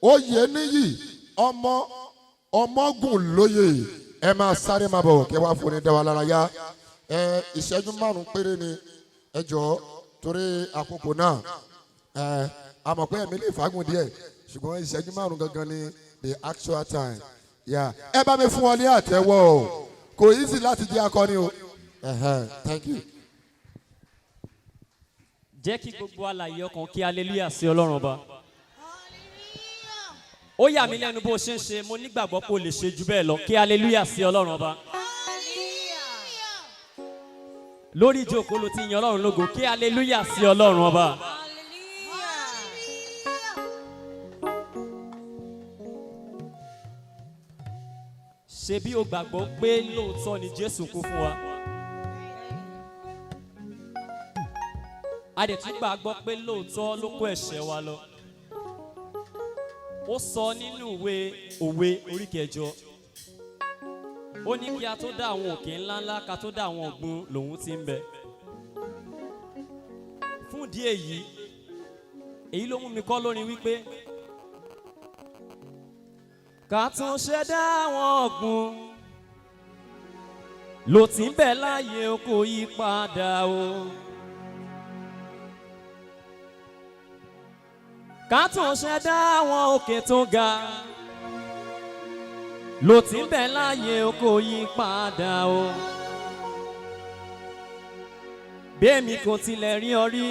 Oyèníyì ọmọ ọmọgùn lóye, ẹ máa sáré máa bọ̀ kẹ́ wá fún ní dá wa lára yá. Ẹ ìṣẹ́jú 5 péré ni, ẹ jọ̀ọ́, torí àkókò náà. Ẹ a mọ̀ pé ẹ̀mí lè fagùn díẹ̀, ṣùgbọ́n ìṣẹ́jú 5 gangan ni the actual time. Yeah. Ẹ bá mi fún wọn ní àtẹ́wọ́ o. Kò easy láti jẹ́ akọni o. Ẹ̀hẹ́n, thank you. Jẹ́ kí gbogbo alààyè ọkàn kí hallelujah sí Ọlọ́run Ọba. Ó yà mí lẹ́nu bó ṣe ń ṣe. Mo nígbàgbọ́ pé o lè ṣe jù bẹ́ẹ̀ lọ. Kí hallelujah sí Ọlọ́run Ọba. Lórí ìjókòó ló ti yan Ọlọ́run lógo. Kí hallelujah sí Ọlọ́run Ọba. Ṣe bí o gbàgbọ́ pé lóòótọ́ ni Jésù kú fún wa? A dẹ̀ tún gbàgbọ́ pé lóòótọ́ ló kó ẹ̀ṣẹ̀ wa lọ. Ó sọ nínú ìwé Òwe orí 8, ó ní kí a tó dá àwọn òkè ńláńlá, ká tó dá àwọn ọ̀gbun, lòun ti ń bẹ. Fún ìdí èyí, èyí ló mú mi kọ́ lórin wípé ká tún ṣẹ̀dá àwọn ọ̀gbun ló ti ń bẹ láàyè, o kò yí padà o. Ká tún ṣẹ̀dá àwọn òkè tó ga ló ti ń bẹ láàyè, o kò yí padà o. Bẹ́ẹ̀mi kò tilẹ̀ rí ọ rí,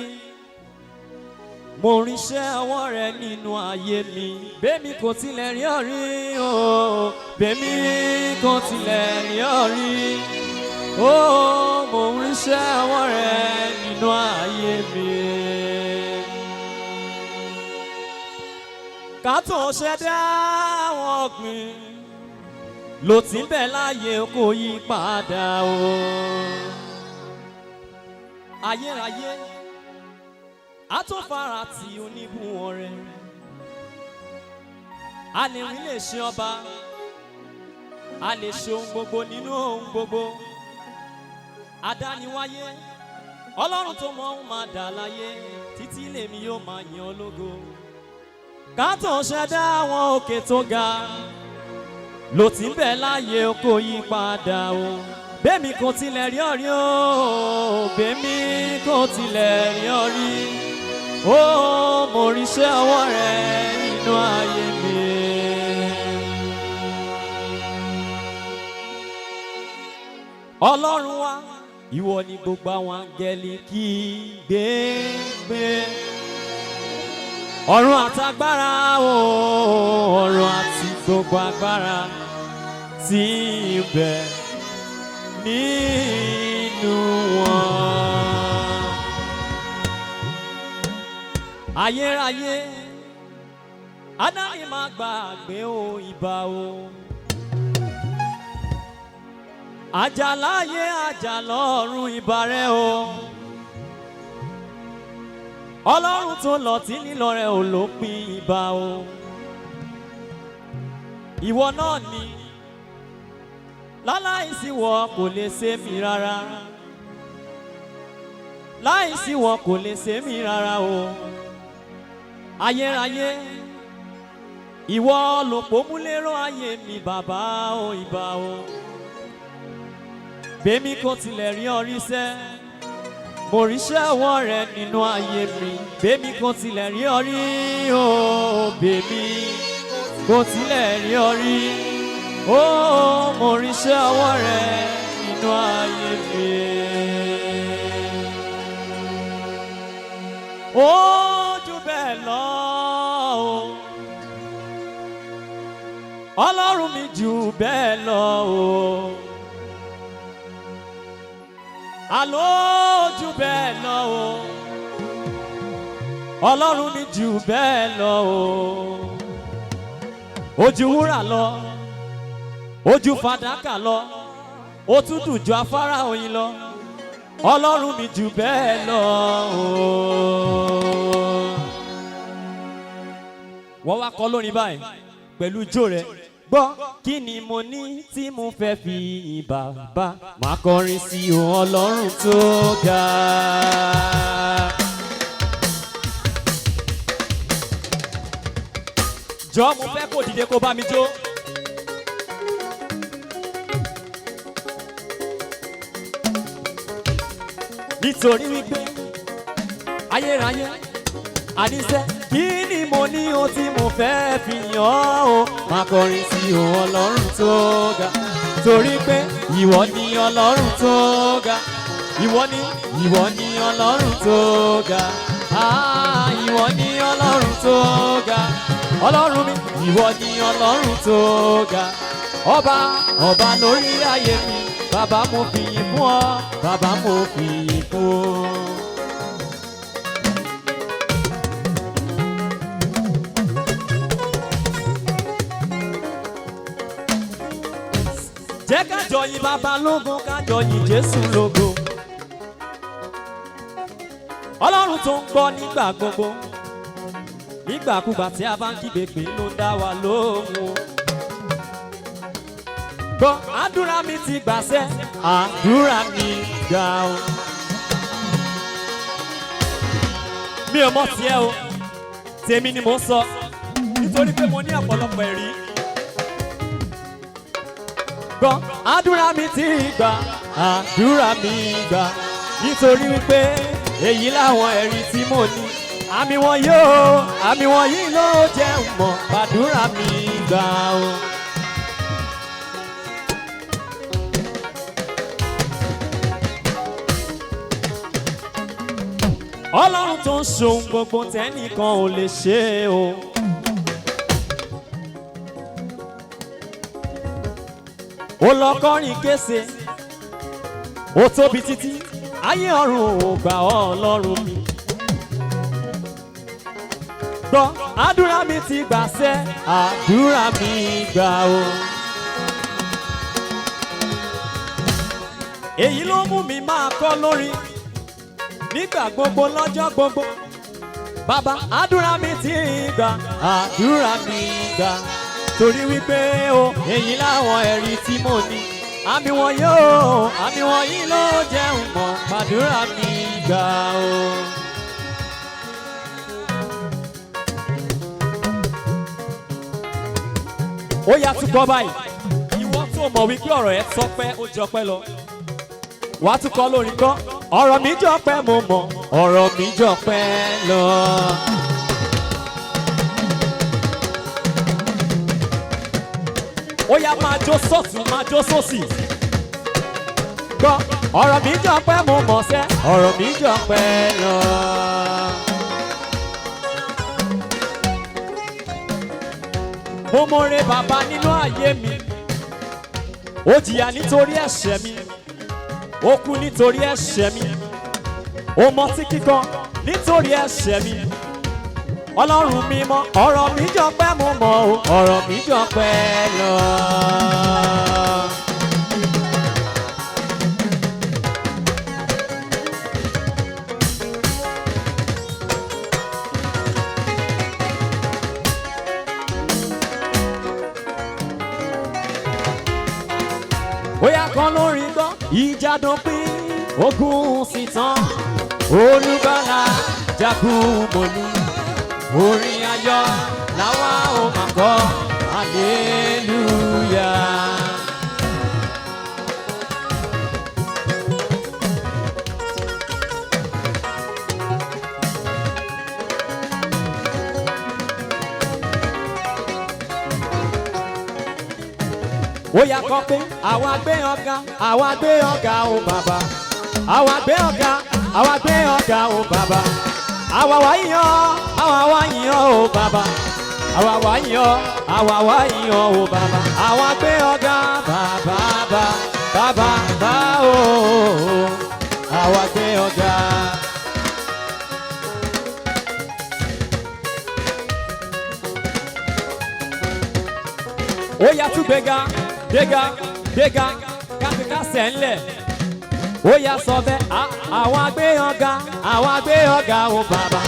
mo ríṣẹ́ ọwọ́ rẹ nínú ayé mi. Bẹ́ẹ̀mi kò tilẹ̀ rí ọ rí o, bẹ́ẹ̀mi kò tilẹ̀ rí ọ rí o, mo ríṣẹ́ ọwọ́ rẹ nínú ayé mi. Ká tó ṣẹ̀dá àwọn ọ̀gbìn ló ti ń bẹ láàyè, kò yí padà o. Ayérayé àtúnfara tí oníbùwọ̀n rẹ̀, a lè rí lè ṣe ọba, a lè ṣe ohun gbogbo nínú ohun gbogbo. Adániwáyé Ọlọ́run tó mọ ohun máa dà láyé títí, lèmi yóò máa yìn ọ́ lógo. Ká tó ṣẹ̀dá àwọn òkè tó ga ló ti ń bẹ láàyè, kò yí padà o. Bẹ́ẹ̀mi kò tilẹ̀ rí ọ rí o, bẹ́ẹ̀mi kò tilẹ̀ rí ọ rí o, mo ríṣẹ́ ọwọ́ rẹ nínú ayé mi. Ọlọ́run wa, ìwọ ni gbogbo àwọn áńgẹ́lì kì í gbé gbé. Ọ̀run àtagbára o, ọ̀run àti gbogbo agbára tí ń bẹ nínú wọn. Ayérayé adáni máa gbàgbé o, ìbà o. Àjàláyé àjàlọ́run, ìbà rẹ o. Ọlọ́run tó lọ tí lílọ rẹ ò lópin, ìbà o. Ìwọ náà ni, láláìsí wọ kò lè ṣe mí rárá, láìsí wọ kò lè ṣe mí rárá o. Ayérayé ìwọ lòpómúlérò ayé mi, bàbá o, ìbà o. Bẹ́ẹ̀mi kò tilẹ̀ rí ọ rí sẹ́, mo ríṣẹ́ ọwọ́ rẹ nínú ayé mi. Bẹ́ẹ̀mi kò tilẹ̀ rí ọ rí o, bẹ́ẹ̀mi kò tilẹ̀ rí ọ rí o, mo ríṣẹ́ ọwọ́ rẹ nínú ayé mi. Ó jù bẹ́ẹ̀ lọ o, Ọlọ́run mi jù bẹ́ẹ̀ lọ o, àló jù bẹ́ẹ̀ lọ o, Ọlọ́run mi jù bẹ́ẹ̀ lọ o. Ó ju wúrà lọ, ó ju fàdákà lọ, ó tún dùn ju afárá oyin lọ. Ọlọ́run mi jù bẹ́ẹ̀ lọ o. Wọ́n wá kọ́ lórin báyìí pẹ̀lú ijó rẹ̀. Gbọ́, kí ni mo ní tí mo fẹ́ fi yìn bàbá? Máa kọrin sí o, Ọlọ́run tó ga. Jọ, mo fẹ́ kó dìde kó bá mi jó. Nítorí wípé ayérayé àníṣe, kí ni mo ní o tí mo fẹ́ fi yàn ọ́ o? Máa kọrin sí o, Ọlọ́run tó ga, torí pé ìwọ ni Ọlọ́run tó ga. Ìwọ ni, ìwọ ni Ọlọ́run tó ga. Ah, ìwọ ni Ọlọ́run tó ga. Ọlọ́run mi, ìwọ ni Ọlọ́run tó ga. Ọba, ọba lórí ayé mi. Bàbá, mo fi yìn fún ọ. Bàbá, mo fi yìn fún ọ. Jẹ́ ká jọ yìn Bàbá lógo, ká jọ yìn Jésù lógo. Ọlọ́run tó ń gbọ́ nígbà gbogbo, nígbàkúgbà tí a bá ń kígbe pé, ló ń dá wa lóhùn o. Gbọ́, àdúrà mi ti gbàṣẹ, àdúrà mi gbà o. Mi ò mọ̀ tiẹ̀ o, tèmi ni mò ń sọ, nítorí pé mo ní ọ̀pọ̀lọpọ̀ ẹ̀rí. Gbọ́, àdúrà mi ti gbà, àdúrà mi gbà, nítorí wípé èyí làwọn ẹ̀rí tí mo ní. Àmì wọn yóò, àmì wọn yìí ló jẹ́ n mọ̀ àdúrà mi gbà o. Ọlọ́run tó ń ṣohun gbogbo tẹ́nìkan ò lè ṣe o. Ó lọ kọrin kése, ó tóbi títí, ayé ọ̀run ò gbà ọ́. Ọlọ́run mi, gbọ́, àdúrà mi ti gbà sẹ́, àdúrà mi gbà o. Èyí ló mú mi máa kọ́ lórí nígbà gbogbo, lọ́jọ́ gbogbo. Bàbá, àdúrà mi ti gbà, àdúrà mi gbà, torí wípé o, èyí làwọn ẹ̀rí tí mo ní. Àmì wọn yóò, àmì wọn yìí ló jẹun mọ́ àdúrà mi gbà o. Ó yá, tún kọ́ báyìí. Ìwọ tó mọ̀ wípé ọ̀rọ̀ ẹ tọ́pẹ́, ó jọpẹ́ lọ, wàá tún kọ́ lórí kọ́. Ọ̀rọ̀ mi jọpẹ́, mo mọ̀, ọ̀rọ̀ mi jọpẹ́ lọ. Ó yá, máa jó sọ́tún, máa jó sósì. Gbọ́, ọ̀rọ̀ mi jọpẹ́, mo mọ̀ sẹ́, ọ̀rọ̀ mi jọpẹ́ lọ. Mo mọ̀re Bàbá nínú ayé mi. Ó jìyà nítorí ẹ̀ṣẹ̀ mi, ó kú nítorí ẹ̀ṣẹ̀ mi, ó mọtí kíkan nítorí ẹ̀ṣẹ̀ mi. Ọlọ́run mi mọ́, ọ̀rọ̀ mi jọpẹ́, mo mọ̀ o, ọ̀rọ̀ mi jọpẹ́ lọ. Bóyá kan lórí gbọ́, ìjà dópin, ogun sì tán, Olùgbàlà jagun mọ̀lú, orin ayọ̀ làwa ò máa kọ, hallelujah. Ó yá, kọ pé àwa gbé ọ̀gá, àwa gbé ọ̀gá o bàbá, àwa gbé ọ̀gá, àwa gbé ọ̀gá o bàbá, àwa wá yìn ọ́, àwa wá yìn ọ́ o bàbá, àwa wá yìn ọ́, àwa wá yìn ọ́ o bàbá, àwa gbé ọ̀gá bàbá bá bàbá bá o, àwa gbé ọ̀gá. Ó yá, tún gbéga, gbéga, gbéga, káfíkásẹ̀ ńlẹ̀. Ó yá, sọ bẹ́ẹ̀, àwa gbé ọ̀gá, àwa gbé ọ̀gá o bàbá,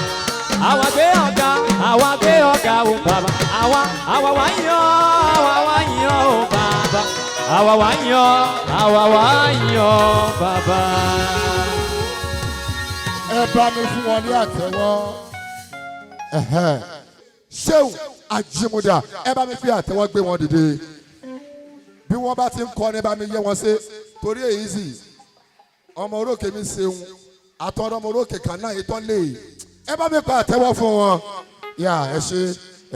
àwa gbé ọ̀gá, àwa gbé ọ̀gá o bàbá, àwa wá yìn ọ́, àwa wá yìn ọ́ o bàbá, àwa wá yìn ọ́, àwa wá yìn ọ́ bàbá. Ẹ bá mi fún wọn ní àtẹ́wọ́. Ẹ̀hẹ́n. Ṣéun Àjìmùdà, ẹ bá mi fi àtẹ́wọ́ gbé wọn dìde. Bí wọ́n bá ti ń kọ́ ni bá mi yé wọn ṣe, torí èyí sì ọmọ orókè mi ṣeun àtọ́dọ́ ọmọ orókè kan náà ìtọ́ lè ẹ bá mi pa àtẹ́wọ́ fún wọn yà. Ẹ ṣe,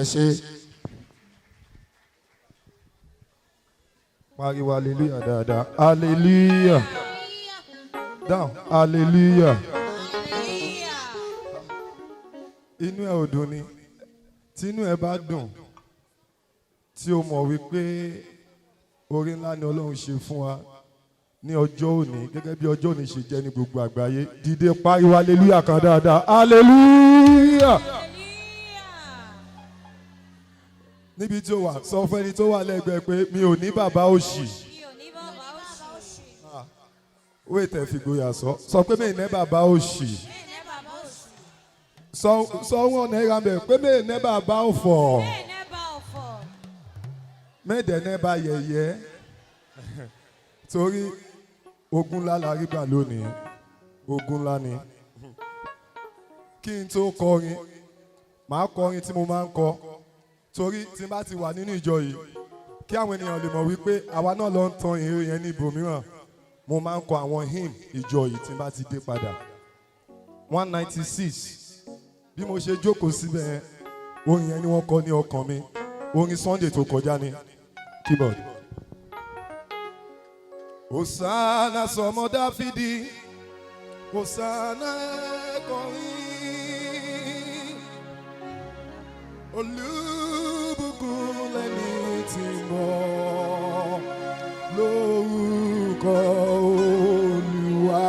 ẹ ṣe. Pariwo hallelujah dáadáa. Hallelujah. Down. Hallelujah. Inú ẹ ò dùn ni. Tí inú ẹ bá dùn, tí o mọ̀ wípé orí ńlá ni Ọlọ́run ṣe fún wa ní ọjọ́ òní, gẹ́gẹ́ bí ọjọ́ òní ṣe jẹ́ ní gbogbo àgbáyé. Dìde, pariwo hallelujah kan dáadáa. Hallelujah. Níbi tí o wà, sọ fún ẹni tó wà lẹ́gbẹ̀ẹ́ pé mi ò ní bàbá òṣì. Wait, ẹ fi gboyà sọ. Sọ pé mi ò ní bàbá òṣì. Sọ wọn náírà bẹ̀ pé mi ò ní bàbá òfò. Mẹ́ẹ̀dẹ̀ ní bá yẹ̀yẹ́. Torí ogun ńlá la rí gbà lónìí. Ogun ńlá ni. Kí n tó kọrin, màá kọrin tí mo máa ń kọ. Torí tí n bá ti wà nínú ìjọ yìí, kí àwọn ènìyàn lè mọ̀ wípé àwa náà lọ ń tan ìhìn yẹn ní ibòmíràn. Mo máa ń kọ àwọn hymn ìjọ yìí tí n bá ti dé padà. 196, bí mo ṣe jókòó síbẹ̀ yẹn, orin yẹn ni wọ́n kọ ní ọkàn mi. Orin Sunday tó kọjá ni. Keyboard. Hosanna sọmọ Dáfídì, Hosanna, kọrin. Olúbùkún lẹ́ni tí ń bọ̀ lórúkọ Olúwa.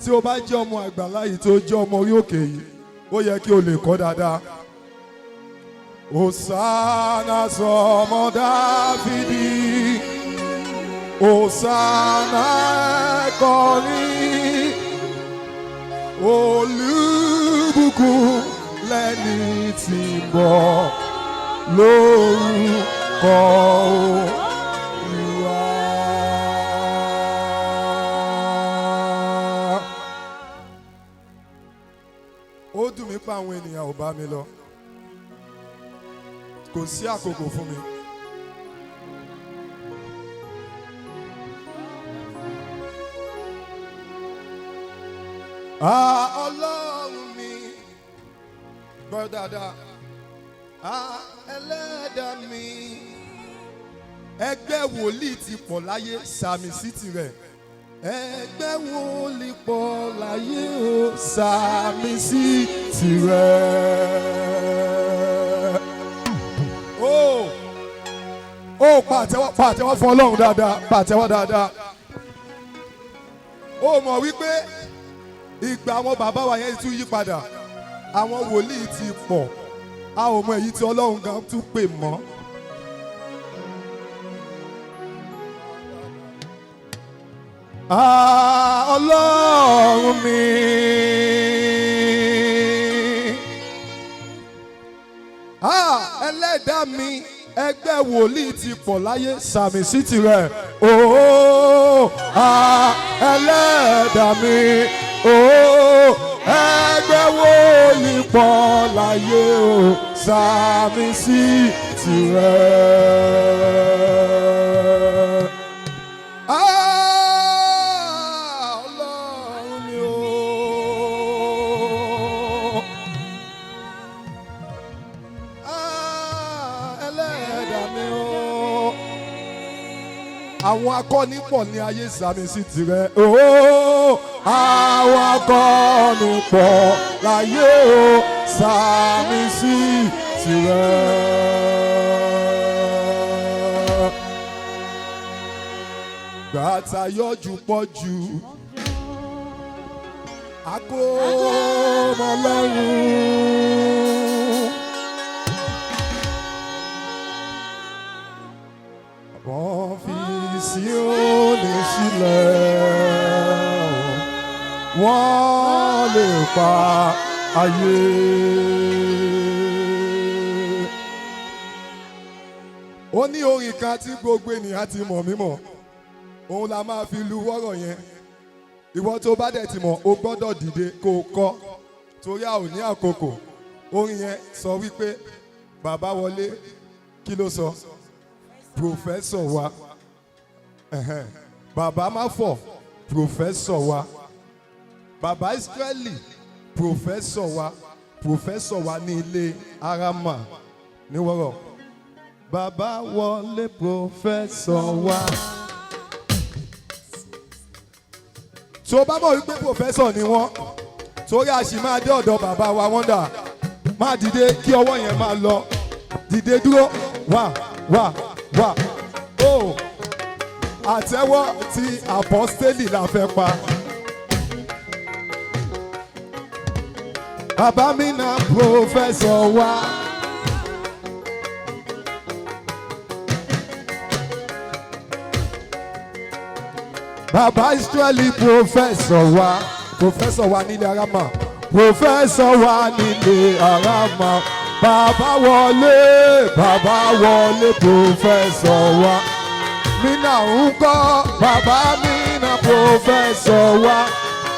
Tí o bá jẹ́ ọmọ àgbàlá yìí, tó jẹ́ ọmọ orí òkè yìí, ó yẹ kí o lè kọ́ dáadáa. Hosanna sọmọ Dáfídì, Hosanna, kọrin. Olúbùkún lẹ́ni tí ń bọ̀ lórúkọ Olúwa. Ó dùn mí pé àwọn ènìyàn ò bá mi lọ. Kò sí àkókò fún mi. Ah, Ọlọ́run mi, gbọ́ dáadáa. Ah, ẹlẹ́dàá mi, ẹgbẹ́ wòlíì ti pọ̀ láyé, sàmì sí tirẹ̀. Ẹgbẹ́ wòlíì pọ̀ láyé o, sàmì sí tirẹ̀. Ó ó, pàtẹ́wọ́, pàtẹ́wọ́ fún Ọlọ́run dáadáa, pàtẹ́wọ́ dáadáa. Ó mọ̀ wípé ìgbà àwọn bàbá wa yẹn tún yí padà, àwọn wòlíì ti pọ̀, a ò mọ èyí tí Ọlọ́run gan tún pè mọ́. Ah, Ọlọ́run mi. Ah, ẹlẹ́dàá mi, ẹgbẹ́ wòlíì ti pọ̀ láyé, sàmì sí tirẹ̀. Ooo, ah, ẹlẹ́dàá mi, ooo, ẹgbẹ́ wòlíì pọ̀ láyé o, sàmì sí tirẹ̀. Ah, Ọlọ́run mi o. Ah, ẹlẹ́dàá mi o. Àwọn akọni pọ̀ ní ayé, sàmì sí tirẹ̀. Ooo, àwọn akọni pọ̀ láyé o, sàmì sí tirẹ̀. Gbàtà yọjú pọ̀ jù, akómọ lọ́rùn. Wọ́n fi Síónì sílẹ̀, wọ́n lè pa ayé. Ó ní orin kan tí gbogbo ènìyàn ti mọ̀ mímọ̀, òun la máa fi lu wọ́rọ̀ yẹn. Ìwọ tó bá dẹ̀ ti mọ̀, o gbọ́dọ̀ dìde kó o kọ́. Torí a ò ní àkókò. Orin yẹn sọ wípé bàbá wọlé, kí ló sọ? Professor wa. Ẹ̀hẹ́n. Bàbá Máfọ̀, professor wa. Bàbá Israeli, professor wa. Professor wa ní ilé Arama níwọ̀rọ̀. Bàbá wọlé, professor wa. Tó bá mọ̀ wípé professor ni wọ́n, torí a sì máa dé ọ̀dọ̀ bàbá wa Wonder, máa dìde kí ọwọ́ yẹn máa lọ. Dìde dúró, wà wà wà ó. Àtẹ́wọ́ tí àpọ́stélì la fẹ́ pa. Bàbá mi na professor wa. Bàbá Israeli, professor wa, professor wa nílé Arama, professor wa nílé Arama. Bàbá wọlé, bàbá wọlé, professor wa. Mina ń kọ́, bàbá mi na professor wa.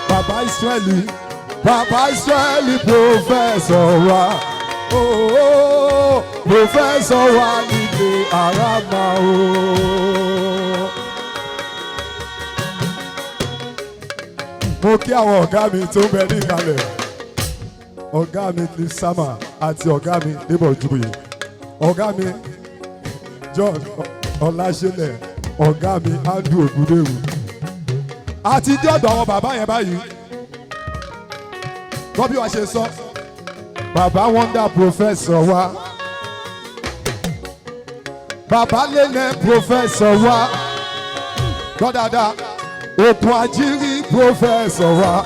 Bàbá Israeli, bàbá Israeli, professor wa. Oh, oh, professor wa nílé Arama o. Mo kí àwọn ọ̀gá mi tó ń bẹ ní ìkàlẹ̀, ọ̀gá mi Cliff Sama àti ọ̀gá mi Débọ̀ Jubuye, ọ̀gá mi John Ọláṣẹ́lẹ̀, ọ̀gá mi Andrew Ogudewu, àti dé ọ̀dọ̀ àwọn bàbá yẹn báyìí. Gbọ́ bí wàá ṣe sọ, bàbá Wonder, professor wa. Bàbá Lẹ́nẹ̀, professor wa. Gbọ́ dáadáa, Òkun Àjírí, professor wa.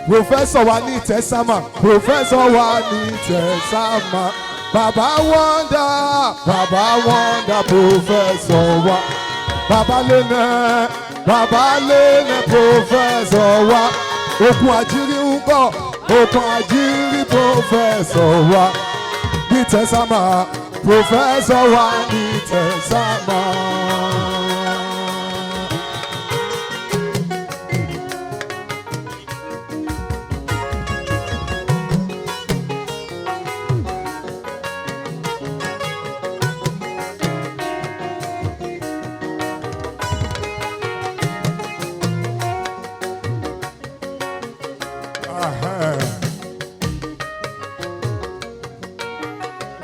Professor wa ní Tẹ́sámà, professor wa ní Tẹ́sámà. Bàbá Wonder, bàbá Wonder, professor wa. Bàbá Lẹ́nẹ̀, bàbá Lẹ́nẹ̀, professor wa. Òkun Àjírí ń bọ̀, Òkun Àjírí, professor wa ní Tẹ́sámà, professor wa ní Tẹ́sámà.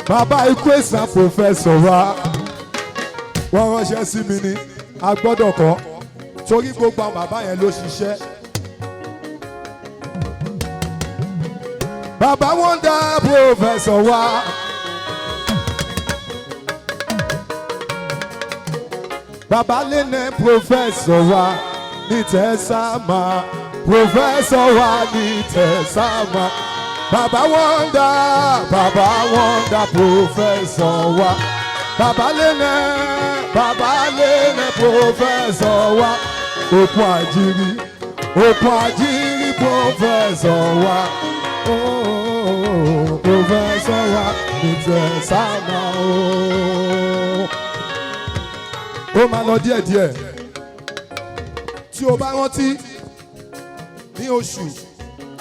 Bàbá ikú èsà, professor wa. Wọ́n ránṣẹ́ sí mi ni a gbọ́dọ̀ kọ́, torí gbogbo àwọn bàbá yẹn ló ṣiṣẹ́. Bàbá Wonder, professor wa. Bàbá Lẹ́nẹ̀, professor wa ní Tẹ́sàmà, professor wa ní Tẹ́sàmà. Bàbá Wonder, bàbá Wonder, professor wa. Bàbá Lẹ́nẹ̀, bàbá Lẹ́nẹ̀, professor wa. Òkun Àjírí, Òkun Àjírí, professor wa. Oh, professor wa ní Tẹ́sàmà ooo. Ó máa lọ díẹ̀díẹ̀. Tí o bá rántí, ní oṣù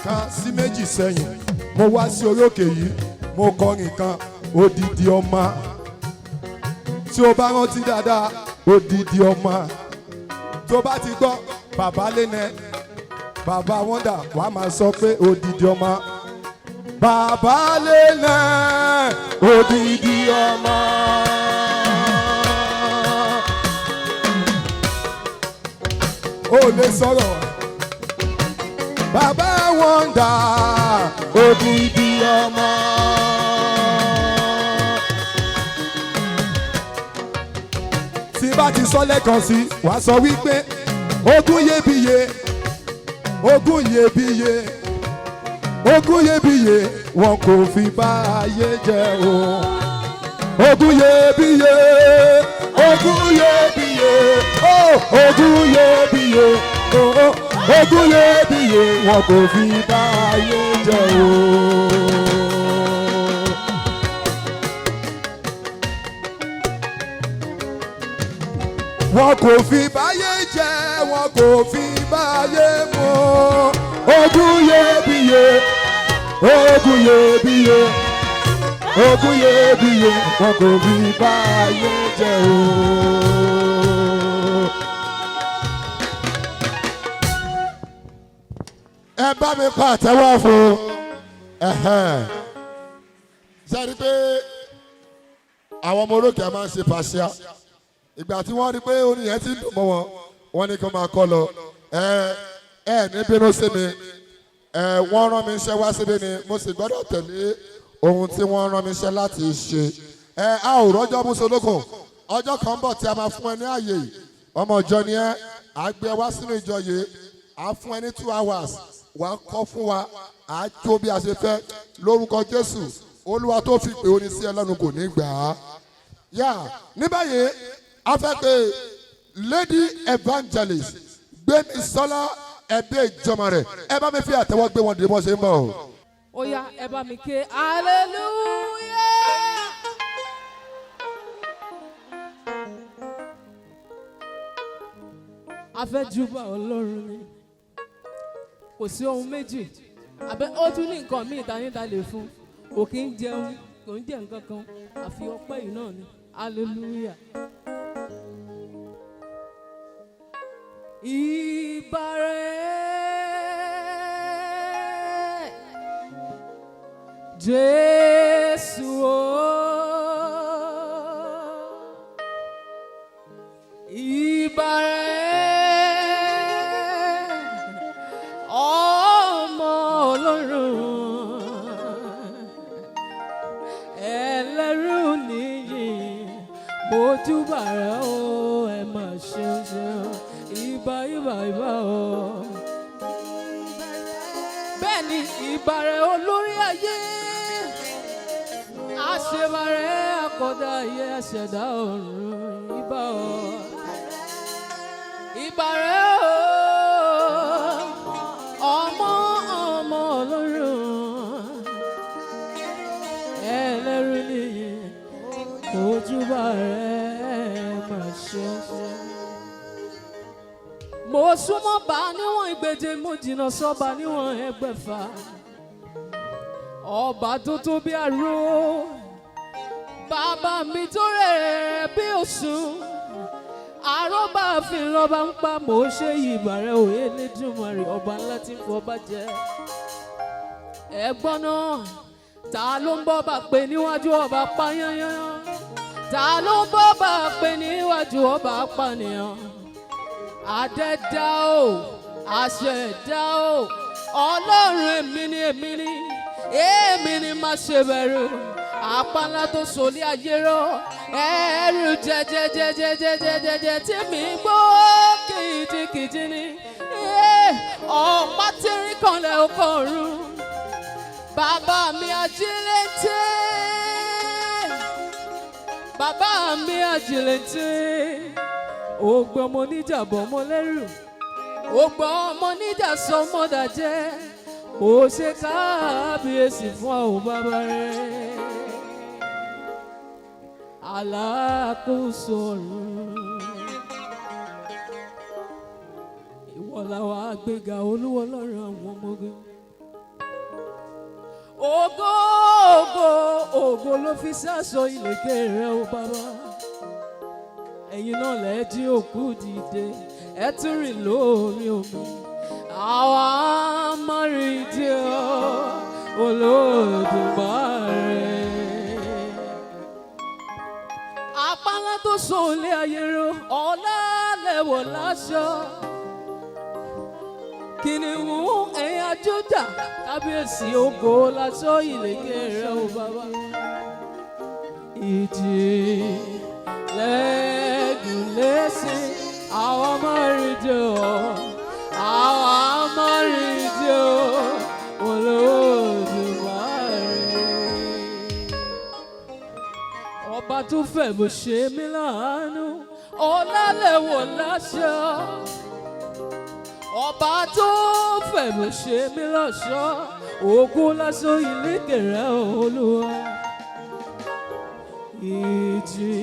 1 sí 2 sẹ́yìn, mo wá sí orí òkè yìí, mo kọrin kan, "Odidi Ọmọ". Tí o bá rántí dáadáa, "Odidi Ọmọ", tó bá ti gbọ́ bàbá Lẹ́nẹ̀, bàbá Wonder, wàá máa sọ pé "Odidi Ọmọ". Bàbá Lẹ́nẹ̀, odidi ọmọ. Ó lè sọ̀rọ̀. Bàbá Wonder, odidi ọmọ. Tí bá ti sọ lẹ́ẹ̀kan sí, wàá sọ wípé ogún iyebíye, ogún iyebíye, ogún iyebíye, wọn kò fi bá ayé jẹ o. Ogún iyebíye, ogún iyebíye, ó ogún iyebíye, ó ogún iyebíye, wọn kò fi bá ayé jẹ o. Wọn kò fi báyé jẹ, wọn kò fi báyé mu, ogún iyebíye. Ogún iyebíye, ogún iyebíye, wọn kò fi báyé jẹ́ o. Ẹ bá mi pa àtẹ́wọ́ fún un. Ṣe rí i pé àwọn ọmọ olókè máa ń ṣe pàṣẹ ìgbà tí wọ́n rí pé orin yẹn ti ń dùn mọ́ wọn, wọ́n ní kí wọ́n máa kọ́ lọ. Ẹ ẹ ní bínú sí mi, ẹ wọ́n rán mi iṣẹ́ wá síbí ni, mo sì gbọ́dọ̀ tẹ̀lé ohun tí wọ́n rán mi iṣẹ́ láti ṣe. Ẹ a ò rọ́jọ́ mùsùlùkùn, ọjọ́ kan bọ̀ tí a máa fún ẹ ní àyè. Ọmọ ìjọ ni ẹ, à gbé ẹ wá sínú ìjọ yìí, à fún ẹ ní 2 hours, wà á kọ́ fún wa, à á jó bí a ṣe fẹ́ lórúkọ Jésù. Olúwa tó fi pè orin sí ẹ lẹ́nu kò ní gbà á. Yà ní báyìí, a fẹ́ pé Lady Evangelist Gbémisọ́lá ẹbí ìjọmọ rẹ̀. Ẹ bá mi fi àtẹ́wọ́ gbé wọn dìde bọ́ ṣe ń bọ̀ o. Ó yá, ẹ bá mi ké hallelujah. A fẹ́ júbà Ọlọ́run ni, kò sí ohun méjì àbẹ ó tún ní nǹkan míì ta níta lè fún. Kò kí ń jẹun, kò ń jẹ nǹkan kan àfi ọpẹ́ yìí náà ni. Hallelujah. Ìbàrẹ̀ Jésù o. Ìbàrẹ̀ ọmọ Ọlọ́run, ẹlẹ́rù nìyí, mojúbà rẹ̀ o, ẹ mà ṣeun ṣeun. Ìbà, ìbà, ìbà o. Bẹ́ẹ̀ ni, ìbà rẹ̀ olórí ayé, àṣebàrẹ̀ akọ̀dá ayé, àṣẹ̀dá ọ̀run, ìbà o. Ìbà rẹ̀ o, ọmọ ọmọ Ọlọ́run, ẹlẹ́rù nìyí, ojúbà rẹ̀ mà ṣe ṣe. Mo súnmọ́ bá níwọ̀n ìgbèje, mo jìnnà sọ́ba níwọ̀n ẹgbẹ̀fà. Ọba tó tó bí aró, bàbá mi tó rẹ̀ bí òṣùn, àrọ́bà fi lọ́ba ń pa. Mò ń ṣe ìbà rẹ̀ òye Elédùmarè, ọba ńlá tí ń fọba jẹ. Ẹ̀gbọ́n náà, ta ló ń bọ́ bá pé níwájú ọba payányán? Ta ló ń bọ́ bá pé níwájú ọba pànìyàn? Àdẹ́dá o, àṣẹ̀dá o, Ọlọ́run èmi ni, èmi ni, èmi ni, má ṣe bẹ̀rù. Àpáńlá tó sòlé ayé rọ, ẹrù jẹjẹjẹjẹjẹjẹjẹ tí mi gbó kìjikìji ni. Ọ̀pá tírín kanlẹ̀ ọkọ̀ ọ̀run, bàbá mi ajílété, bàbá mi ajílété. Ògbọ́n ọmọ oníjà bọ̀ ọmọ lẹ́rù, ògbọ́n ọmọ oníjà sọ ọmọdàjẹ́. Mo ṣe kábíyèsí fún àwọn bàbá rẹ̀, alákòóso ọ̀run. Ìwọ làwa àgbéga, Olúwa Ọlọ́run àwọn ọmọ ogun. Ògo, ògo, ògo ló fi sáṣọ ìlẹ̀kẹ̀ rẹ̀ o bàbá. Ẹ̀yin náà lẹ́ jí òkú dìde, ẹ tún rìn lórí omi. Àwa mọ̀rìndì Olódùmarè. Àpáńlá tó so ilé ayé ro, ọ̀la lẹ̀wọ̀ láṣọ. Kìnìún ẹ̀yà Júdà, kábíyèsí, ògo láṣọ ìlẹ̀kẹ̀ rẹ̀ o bàbá. Ìjì lẹ́gùn lẹ́sìn, àwọn mọ̀rìndì ọ̀, àwọn mọ̀rìndì Olódùmarè. Ọba tó fẹ́ bó ṣe mí láàánú, ọ̀làlẹ̀wọ̀ láṣọ. Ọba tó fẹ́ bó ṣe mí lọ́ṣọ́, ògo láṣọ ìlékè rẹ̀ Olúwa. Ìjì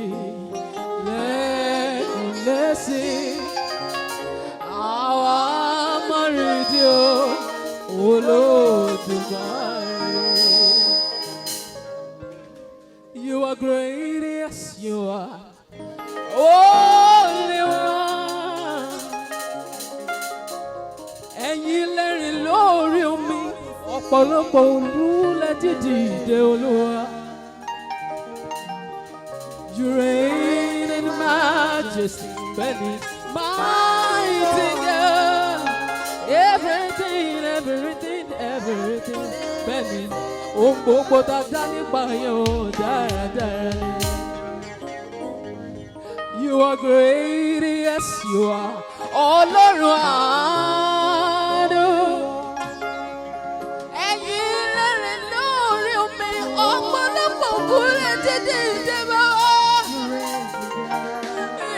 lẹ́kùn lẹ́sìn, àwa mọ̀rìndì Olódùmarè. You are great, yes, you are. Holy One. Ẹ̀yin lẹ́rìn lórí omi, ọ̀pọ̀lọpọ̀ olúlẹ̀ dídì ìdè Olúwa. You reign in majesty, bẹ́ẹ̀ni, mighty God. Everything, everything, everything, bẹ́ẹ̀ni, ohun gbogbo tá a dá nípa yẹn o dáradára ni. You are great, yes you are. Ọlọ́run àánú. Ẹ̀yin lẹ́rìn lórí omi, ọ̀pọ̀lọpọ̀ kúrẹ́ dídì ìdè bàbá.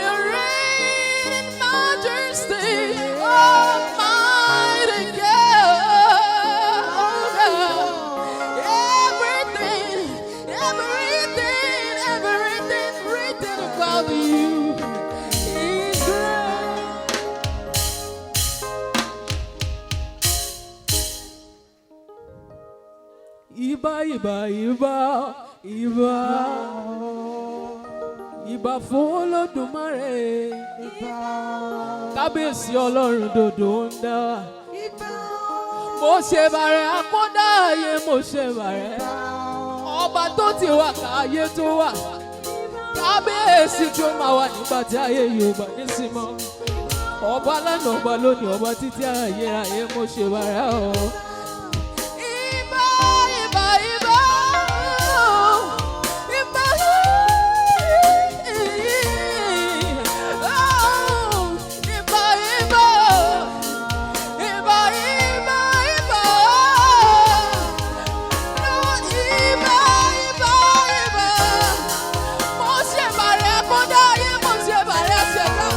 You reign in majesty, almighty God. Everything, everything, everything written about you is great. Ìbà, ìbà, ìbà, ìbà, ìbà fún Olódùmarè. Kábíyèsí Ọlọ́run dòdò ń dá wa. Mo ṣe bàrẹ̀ akọ́dá ayé, mo ṣe bàrẹ̀. Ọba tó ti wà káyé tó wà. Kábíyèsí tó máa wà nígbà tí ayé Yorùbá ní sí mọ́. Ọba lánàá, ọba lónìí, ọba títí ayérayé, mo ṣe bàrẹ̀ o. Ìbà, ìbà, ìbà, ìbà, oh, ìbà, ìbà, ìbà, ìbà, ìbà, Lord, ìbà, ìbà, ìbà. Mo ṣe bàrẹ̀ kódà ayé, mo ṣe bàrẹ̀ ṣẹ̀dá.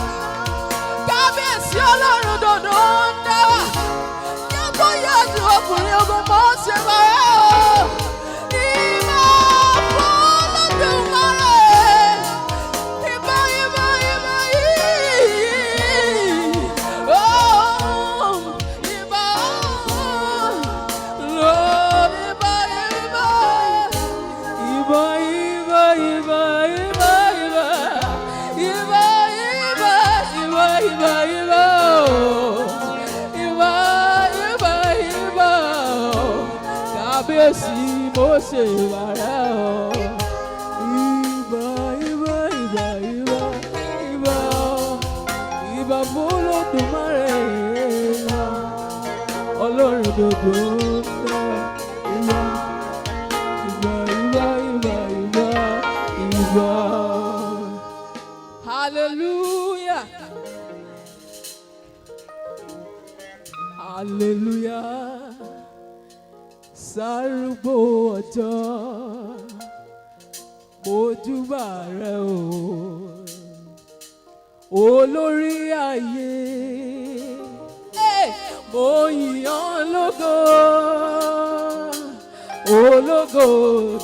Kábíyèsí Ọlọ́run dòdò ń dá wà. Yàtọ̀ yàtọ̀ ọkùnrin ogun mo ṣe bàrẹ̀ o. Ìbà fún Olódùmarè. Ìbà, ìbà, ìbà, yìí. Oh, ìbà, oh, Lord, ìbà, ìbà. Ìbà, ìbà, ìbà, ìbà, ìbà. Ìbà, ìbà, ìbà, ìbà, ìbà, oh. Ìbà, ìbà, ìbà, oh. Kábíyèsí mo ṣe ìbàrẹ̀ o. Ìbà, ìbà, ìbà, ìbà, ìbà, oh. Ìbà fún Olódùmarè, ìbà. Ọlọ́run dòdò ń dá ìbà, ìbà, ìbà, ìbà, ìbà, ìbà. Hallelujah. Hallelujah. Sárúgbó ọjọ́, mojúbà rẹ o. Olórí ayé, hey, mo yìn ọ́ lógo, ológo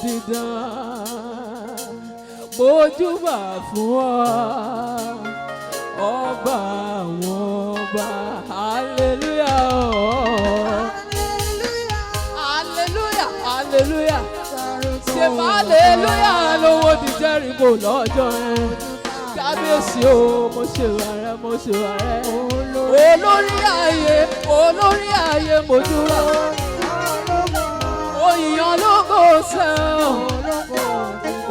dídán, mojúbà fún ọ, ọba àwọn ọba, hallelujah. Hallelujah, hallelujah, ṣe hallelujah lówó di Jẹ́ríkò lọ́jọ́ yẹn. Kábíyèsí o, mo ṣe rẹ, mo ṣe rẹ. Olórí ayé, olórí ayé, mo dúró. Òyìnbó lógo sẹ́wọ̀n,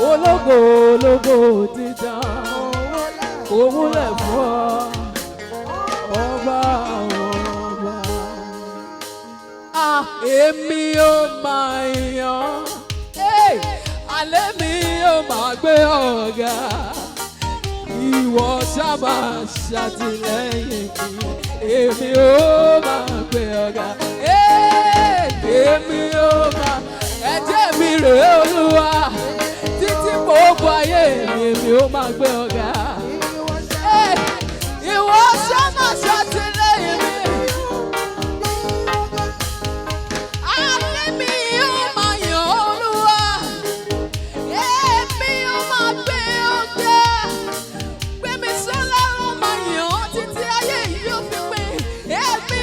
ológo, ológo dídán, òwúlẹ̀ fún ọ, ọba àwọn ọba. Ah, èmi ò máa yàn, hey, alẹ́ mi ò máa gbé ọ̀gá. Ìwọ sábà ṣàtìlẹ́yìn mi, èmi ò máa gbé ọ̀gá. Hey, èmi ò máa, ẹ̀jẹ̀ mi rèé Olúwa, títí gbogbo ayé mi, èmi ò máa gbé ọ̀gá. Hey, ìwọ sábà ṣàtìlẹ́yìn mi. Alẹ́ mi ò máa yàn Olúwa, èmi ò máa gbé ọ̀gá. Gbémi sọ́lá ò máa yàn ọ́ títí ayé yìí ó fi pín. Èmi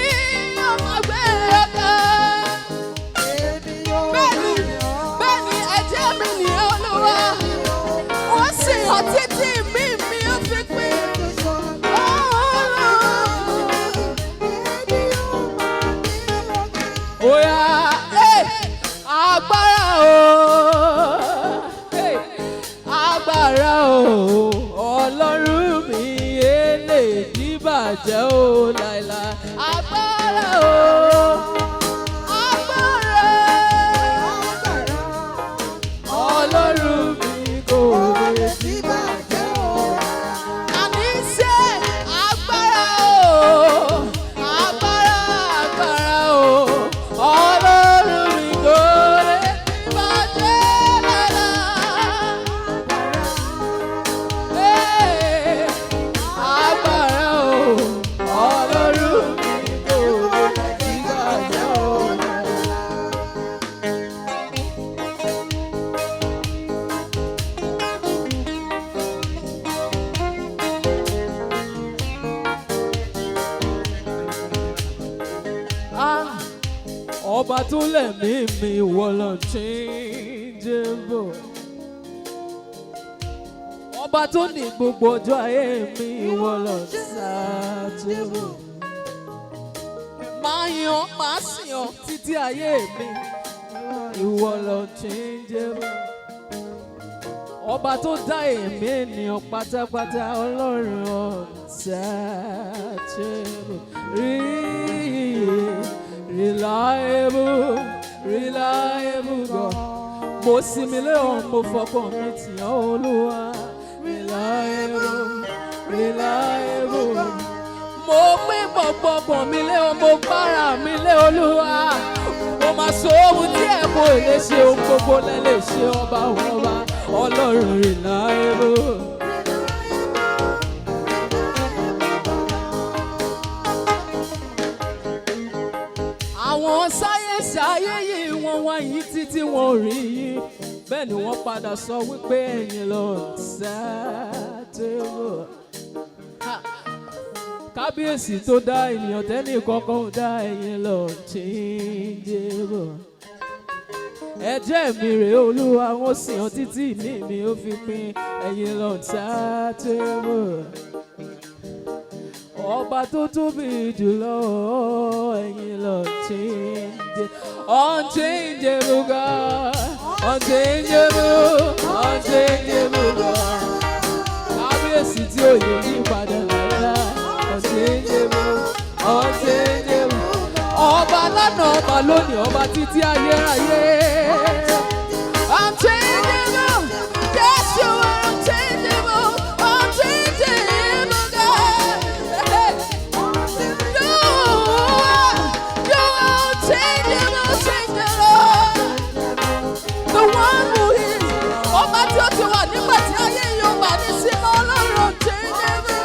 ò máa gbé ọ̀gá. Bẹ́ẹ̀ni, bẹ́ẹ̀ni, ẹ̀jẹ̀ mi ni Olúwa. Ọba tó lẹ̀mí mi, ìwọ lọ unchangeable. Ọba tó ní gbogbo ọjọ́ ayé mi, ìwọ lọ untouchable. Máa yan, máa sìn ọ́ títí ayé mi, ìwọ lọ unchangeable. Ọba tó dá èmi ènìyàn pátápátá, Ọlọ́run untouchable. Reliable, reliable God. Mo sinmi lé ọ, mo fọkàn mi tì ọ́, Olúwa. Reliable, reliable. Mo pín gbọ̀ngbọ̀ngbọ̀n mi lé ọ, mo gbára mi lé Olúwa. Mo máa sọ ohun tí ẹ kò lè ṣe, ohun gbogbo lẹ lè ṣe, ọba ọba, Ọlọ́run reliable. Àwọn sáyẹ́nsì ayé yìí, wọ́n wá yín títí, wọn ò rí yín. Bẹ́ẹ̀ ni wọ́n padà sọ wípé ẹ̀yin lọ untouchable. Kábíyèsí tó dá ènìyàn tẹ́nì kankan ò dá, ẹ̀yin lọ unchangeable. Ẹ̀jẹ̀ mi rèé, Olúwa, wọ́n sìn ọ́ títí mi ó fi pín, ẹ̀yin lọ untouchable. Ọba tó tóbi jùlọ, ẹ̀yin lọ unchangeable. Unchangeable God, unchangeable, unchangeable God. Kábíyèsí tí ò yẹ yí padà lára, unchangeable, unchangeable. Ọba lánàá, ọba lónìí, ọba títí ayérayé. Unchangeable, yes, you are unchangeable, unchangeable God. Hey. You are unchangeable, changeable. The one who is, ọba tí ó ti wà nígbà tí ayé yóò bá ní sí mọ́, Ọlọ́run unchangeable.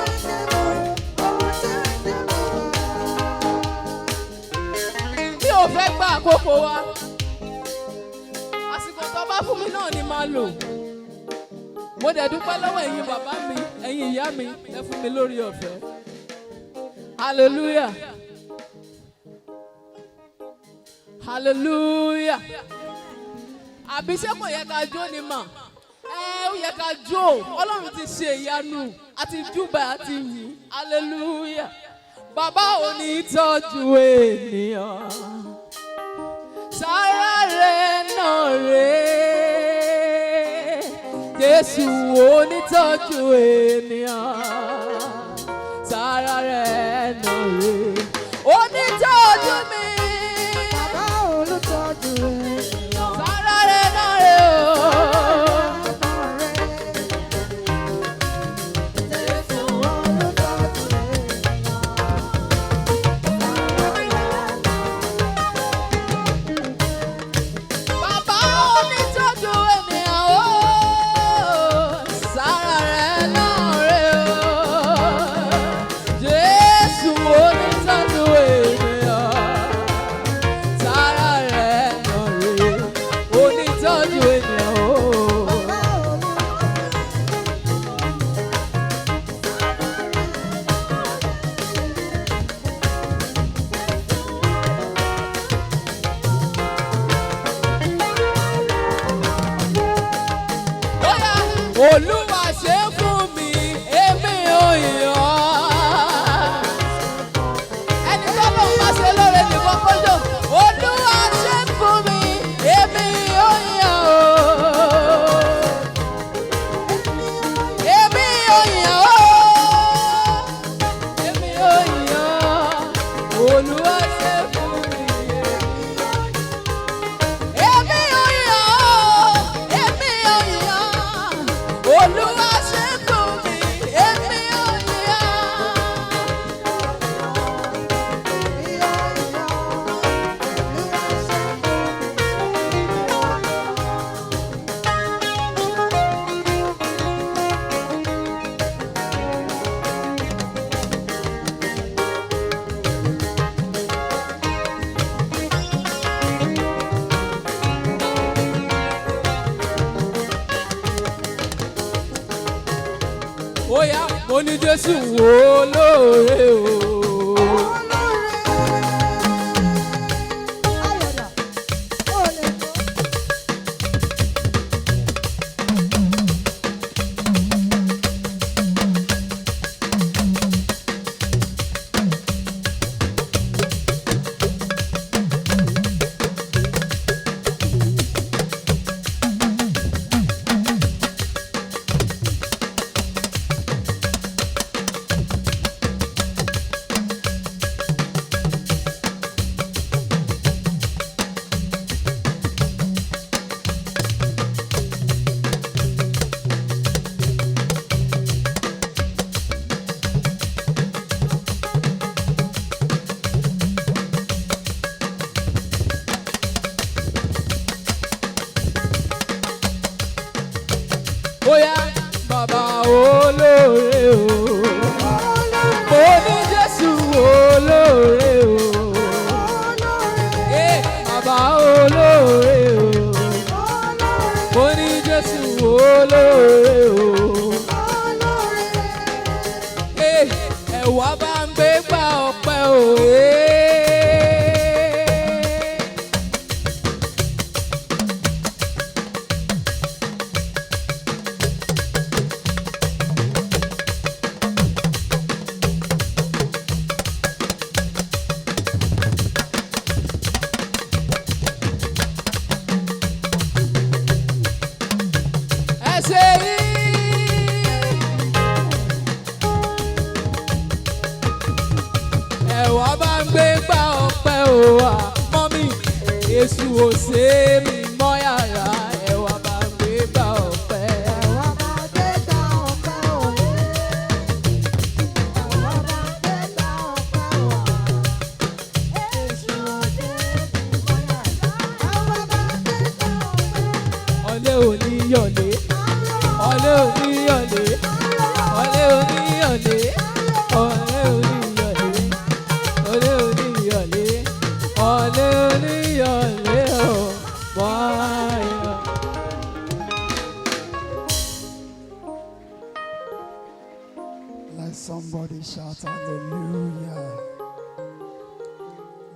Mi ò fẹ́ gba àkókò wa. Àsìkò tó bá fún mi náà ni màá lò. Mo dẹ̀ dúpẹ́ lọ́wọ́ ẹ̀yin bàbá mi, ẹ̀yin ìyá mi, ẹ fún mi lórí ọ̀fẹ́. Hallelujah. Hallelujah. Àbí ṣé kò yẹ ká jó ni mà? Ẹ ó yẹ ká jó. Ọlọ́run ti ṣe ìyanu, àti júbà àti yìn. Hallelujah. Bàbá ò ní tọ́jú ènìyàn. Sára rẹ̀ náà rèé. Jésù onítọ́jú ènìyàn. Sára rẹ̀ náà rèé. Onítọ́jú mi. Bàbá olùtọ́jú ènìyàn. Sára rẹ̀ náà rèé o. Jésù olùtọ́jú ènìyàn. Bàbá onítọ́jú ènìyàn o. Sára rẹ̀ náà rèé o. Jésù onítọ́jú ènìyàn. Sára rẹ̀ náà rèé. Onítọ́jú ènìyàn o. Bàbá olùtọ́jú. Bóyá Olúwa ṣe fún mi, èmi ò yọ̀. Ẹni tó lóun bá ṣe lóore nìkan kójó. Olúwa ṣe fún mi, èmi ò yọ̀. Èmi ò yọ̀. Èmi ò yọ̀. Olúwa ṣe fún mi, èmi ò yọ̀, èmi ò yọ̀. Olúwa ṣe fún mi, èmi ò yọ̀. Óyá, mo ní Jésù wò ó lóore o. Bóyá bàbá olóore o. Mo ní Jésù olóore o. Eh, bàbá olóore o. Mo ní Jésù olóore o. Eh, ẹ wá bá ń gbé gbà ọpẹ́ o. Eh. Ẹ ṣe yí. Ẹ wá bá ń gbé gbà ọpẹ́ o wá mọ́mí Èṣù ò ṣe é mi mọ́ yàrá ẹ wá bá ń gbé gbà ọpẹ́. Ọlẹ́ òní yọ̀lé, ọlẹ́ òní yọ̀lé, ọlẹ́ òní yọ̀lé, ọlẹ́ òní yọ̀lé, ọlẹ́ òní yọ̀lé, ọlẹ́ òní yọ̀lé o, wáyọ̀. Let somebody shout hallelujah.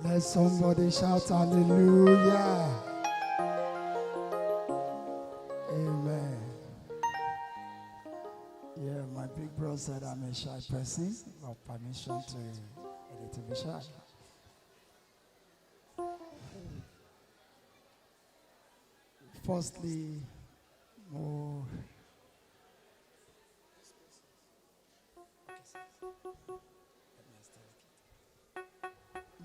Let somebody shout hallelujah. Amen. Yeah, my big brother said I'm a shy person. Got permission to a little bit shy. Firstly, mo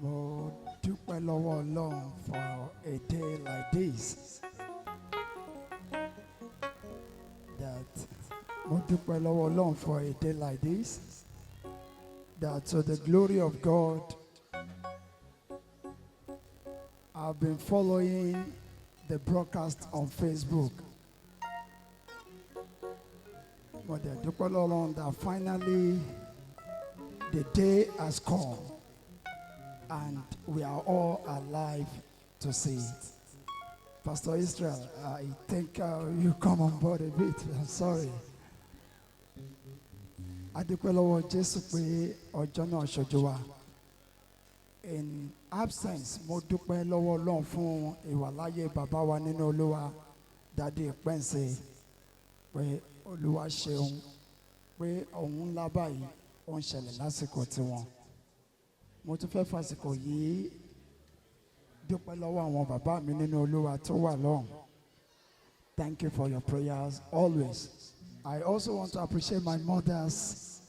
mo dúpẹ́ lọ́wọ́ Ọlọ́run for a day like this. That mo dúpẹ́ lọ́wọ́ Ọlọ́run for a day like this. That to the glory of God, I've been following the broadcast on Facebook. Mo dẹ̀ dúpẹ́ lọ́wọ́ Ọlọ́run that finally the day has come and we are all alive to see it. Pastor Israel, I think you come on board a bit. I'm sorry. A dúpẹ́ lọ́wọ́ Jésù pé ọjọ́ náà ṣojú wa. In absence, mo dúpẹ́ lọ́wọ́ Ọlọ́run fún ìwàláyé bàbá wa nínú Olúwa, Daddy Pẹ́ǹsì, pé Olúwa ṣeun, pé òun ńlá báyìí ó ń ṣẹlẹ̀ lásìkò tiwọn. Mo tún fẹ́ fàsìkò yìí dúpẹ́ lọ́wọ́ àwọn bàbá mi nínú Olúwa tó wà lọ́hùn. Thank you for your prayers always. I also want to appreciate my mothers.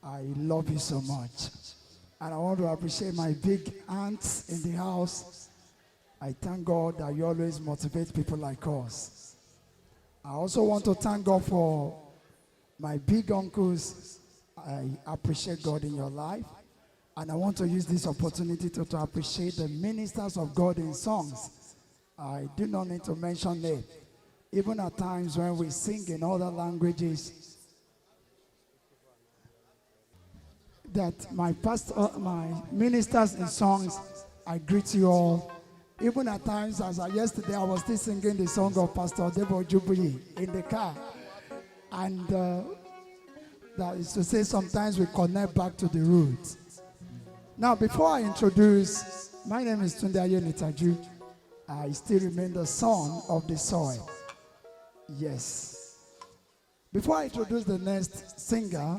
I love you so much. And I want to appreciate my big aunts in the house. I thank God that you always motivate people like us. I also want to thank God for my big uncles. I appreciate God in your life. And I want to use this opportunity to appreciate the ministers of God in songs. I do not need to mention it. Even at times when we sing in other languages, that my pastor, my ministers in songs, I greet you all. Even at times, as I yesterday, I was still singing the song of Pastor Debo Jubilee in the car. And that is to say, sometimes we connect back to the roots. Now, before I introduce, my name is Tunde Ayenitaju. I still remain the son of the soil. Yes. Before I introduce the next singer,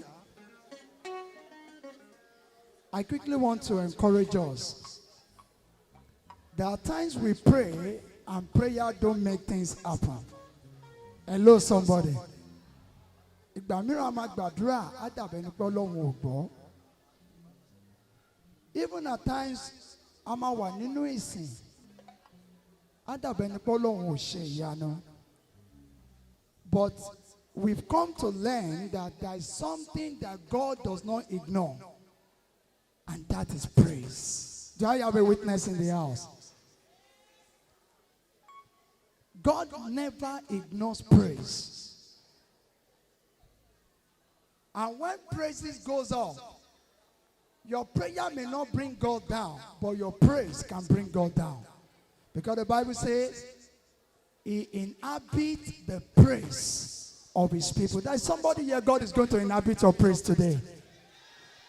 I quickly want to encourage us. There are times we pray and prayer don't make things happen. Hello, somebody. Ìgbà mìíràn a máa gbàdúrà á dàbí ẹni pé Ọlọ́run ò gbọ́. Even at times, a máa wà nínú ìsìn, á dàbí ẹni pé Ọlọ́run ò ṣe ìyanu. But we've come to learn that there is something that God does not ignore, and that is praise. Do I have a witness in the house? God never ignores praise. And when praises goes up, your prayer may not bring God down, but your praise can bring God down. Because the Bible says, He inhabits the praise of His people. There's somebody here, God is going to inhabit your praise today.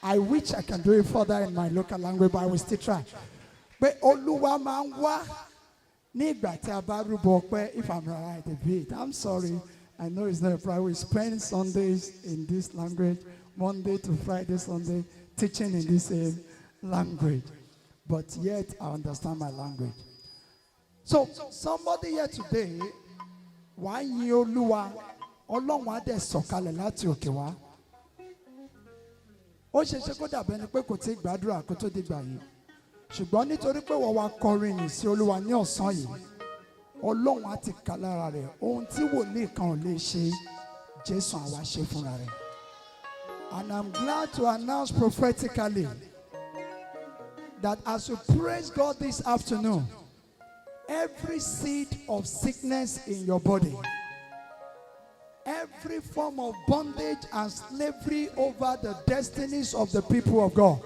I wish I can do it further in my local language, but I will still try. Pé Olúwa máa ń wá ní ìgbà tí a bá rúbọ ọpẹ́, if I'm right a bit. I'm sorry. I know it's not a problem. We spend Sundays in this language, Monday to Friday, Sunday, teaching in this same language. But yet, I understand my language. So, somebody here today, wàá yin Olúwa, Ọlọ́run á dẹ̀ sọ̀kalẹ̀ láti òkè wá. Ó ṣe ṣe kó dàbẹ́ ni pé kò tí ì gbàdúrà kó tó dìgbà yìí. Ṣùgbọ́n nítorí pé wọ́n wá kọrin yìí sí Olúwa ní ọ̀sán yìí, Ọlọ́run á ti kà lára rẹ̀. Ohun tí wòlíì kan ò lè ṣe, Jésù á wá ṣe fúnra rẹ̀. And I'm glad to announce prophetically that as you praise God this afternoon, every seed of sickness in your body, every form of bondage and slavery over the destinies of the people of God,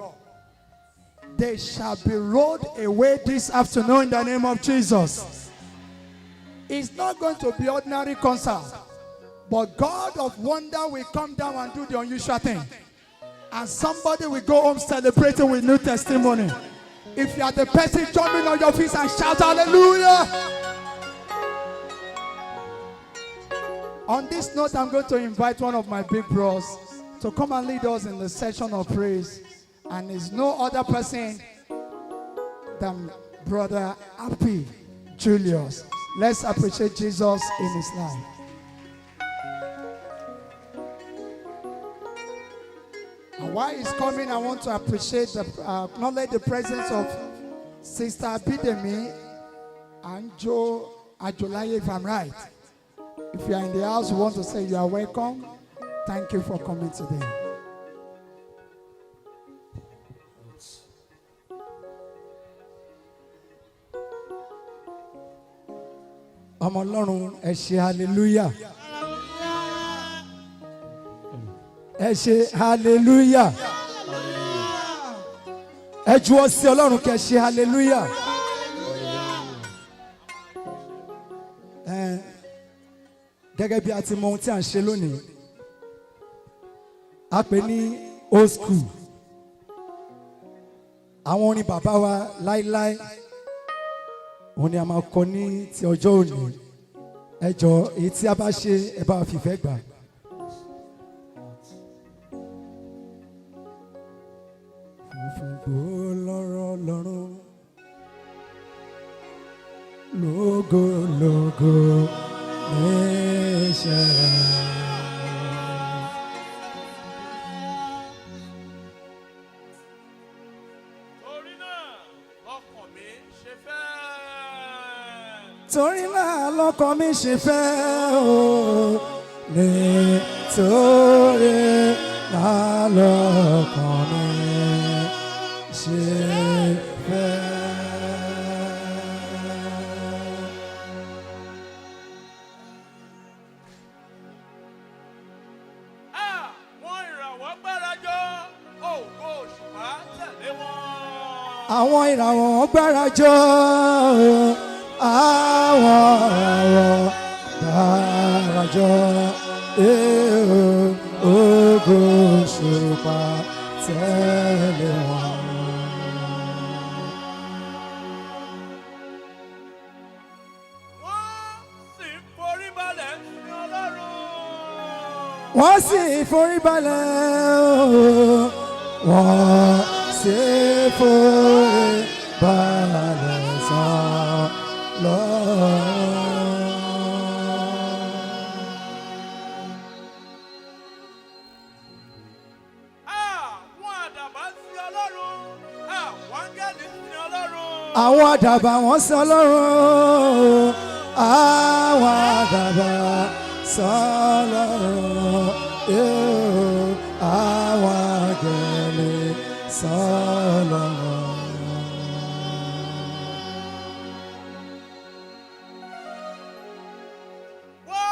they shall be rolled away this afternoon in the name of Jesus. It's not going to be ordinary concert, but God of wonder will come down and do the unusual thing. And somebody will go home celebrating with new testimony. If you are the person jumping on your feet and shout hallelujah. On this note, I'm going to invite one of my big bros to come and lead us in the session of praise. And it's no other person than Brother Happy Julius. Let's appreciate Jesus in his life. And while he's coming, I want to acknowledge the presence of Sister Abidemi and Joe Ajolaye, if I'm right. If you are in the house, we want to say you are welcome. Thank you for coming today. Ọmọ Ọlọ́run, ẹ ṣe hallelujah, ẹ ṣe hallelujah. Ẹ juwọ́ sí Ọlọ́run kẹ́ ṣe hallelujah. Ẹ gẹ́gẹ́ bí a ti mọ ohun tí à ń ṣe lónìí, a pè ní old school, àwọn orin bàbá wa láíláí, òun ni a máa kọ ní ti ọjọ́ òní. Ẹ jọ, èyí tí a bá ṣe, ẹ bá wa fìfẹ́ gbà. Funfun gbòó lọ́rọ̀ lọ́rùn, lógo lógo níṣẹ́ rẹ̀. Torí náà lọkàn mi ṣe fẹ́. Torí náà lọ́kàn mi ṣe fẹ́ o, nítorí náà lọ́kàn mi ṣe fẹ́. Àwọn ìràwọ̀ gbárajọ, ògo òṣùpá tẹ̀lé wọn. Àwọn ìràwọ̀ gbárajọ, àwọn ìràwọ̀ gbárajọ, ògo òṣùpá tẹ̀lé wọn. Wọ́n sì ń forí balẹ̀ sí Ọlọ́run. Wọ́n sì forí balẹ̀ o, wọ́n sì forí balẹ̀ sàn lọ́rùn. Àwọn àdàbà sí Ọlọ́run, àwọn áńgẹ́lì sí Ọlọ́run. Àwọn àdàbà wọ́n sọ lọ́rùn, àwọn àdàbà sọ lọ́rùn, àwọn àgẹ̀lẹ̀ sọ lọ́rùn. Wá,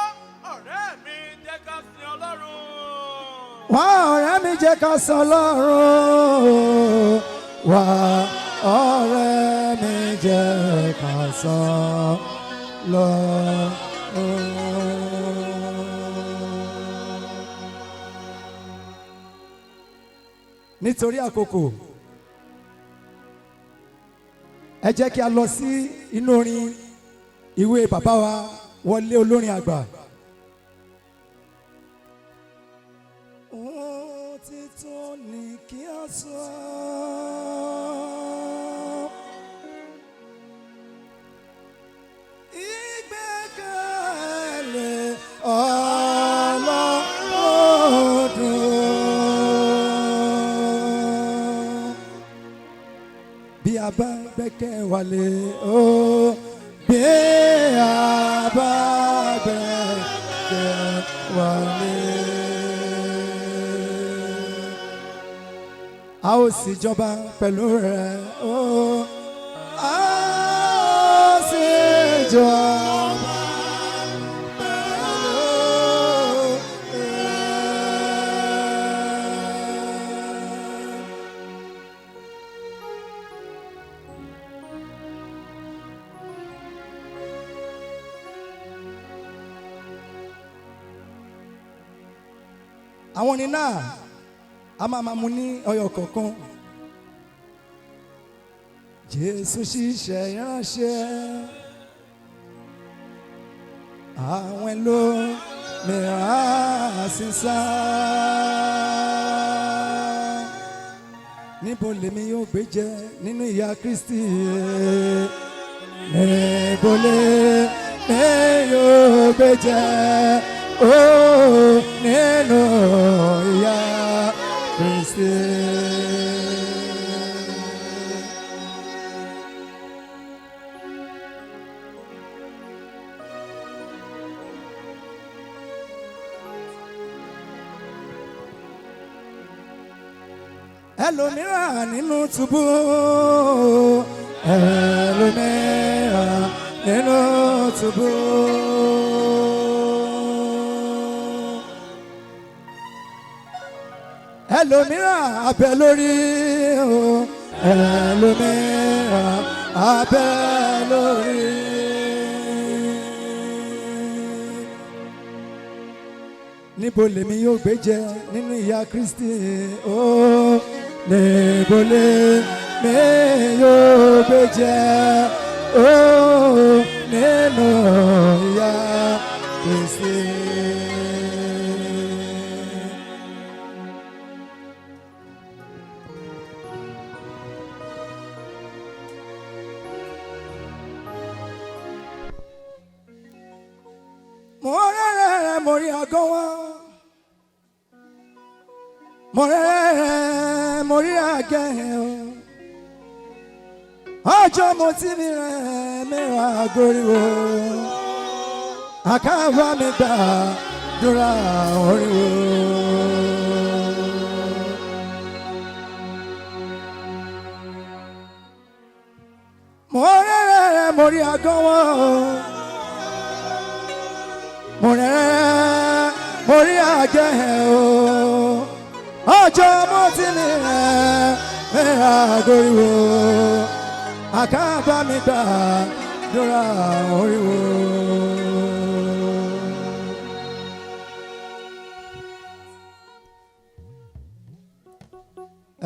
ọ̀rẹ́ mi, jẹ́ ká sin Ọlọ́run. Wá ọ̀rẹ́ mi jẹ́ ká sọ lọ́rùn. Wá ọ̀rẹ́ mi jẹ́ ká sọ lọ́rùn. Nítorí àkókò, ẹ jẹ́ kí a lọ sí inú orin ìwé bàbá wa Wọlé Olórin Àgbà. Ohun titun ni kí a sọ. Ìgbẹ́kẹ̀lé Ọlọ́run. Bí a bá gbẹ́kẹ̀ wa lé o, bí a bá gbẹ́kẹ̀ wa lé. A ó sì jọba pẹ̀lú rẹ̀ o, a ó sì jọba pẹ̀lú rẹ̀. Àwọn orin náà a máa máa mu ní ọyọ kọ̀ọ̀kan. Jésù ṣiṣẹ́ ìránṣẹ́, àwọn ẹlòmíràn sísá. Níbo lèmi yóò gbé jẹ nínú ìyà Kristi? Níbo lèmi yóò gbé jẹ ó nínú ìyà Kristi? Ẹlòmíràn nínú túbú, ẹlòmíràn nínú túbú. Ẹlòmíràn abẹ lórí o, ẹlòmíràn abẹ lórí. Níbo lèmi yóò gbé jẹ nínú ìyà Kristi o? Níbo lèmi yóò gbé jẹ o nínú ìyà Kristi? Mo rẹ́rẹ́ mo rí àgọ́ wọn, mo rẹ́rẹ́ mo rí àgẹ́ o, ọjọ́ mo ti mi rẹ̀ mi rà àgóríwò, àkàwá mi gbà dúrà oríwò. Mo rẹ́rẹ́ mo rí àgọ́ wọn, mo rẹ́ mo rí àjẹ́ o, ọjọ́ mo ti mi rẹ̀ mẹ́ra goríwò, àkàbà mi gbà dúrà oríwò.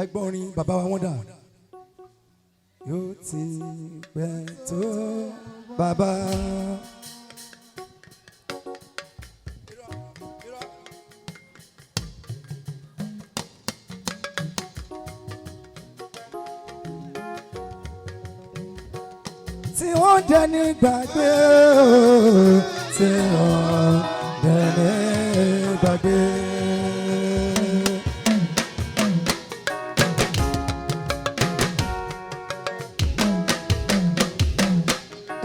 Ẹgbọ́n orin bàbá wa wọ́n dà yóò ti pẹ́ tó bàbá. Tí wọ́n dẹni gbàgbé o, tí wọ́n dẹni gbàgbé.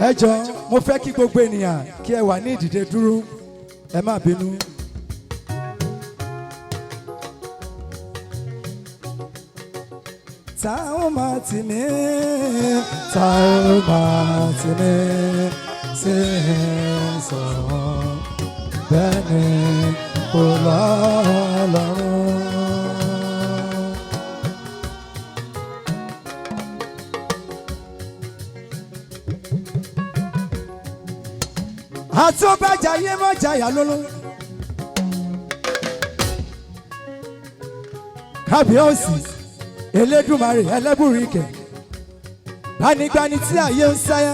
Ẹ jọ, mo fẹ́ kí gbogbo ènìyàn kí ẹ wà ní ìdìde dúró, ẹ má bínú. Tá ó máa tì mí, tá ó máa tì mí sí sọ̀rọ̀, bẹ́ẹ̀ ni kò lọ́lọ́run. Àtúbàjáyé mọ́jàyà lóló. Kábíyèsí Elédùmarè ẹlẹ́bùrìkẹ̀, gbanigbani tí ayé ń sáyà.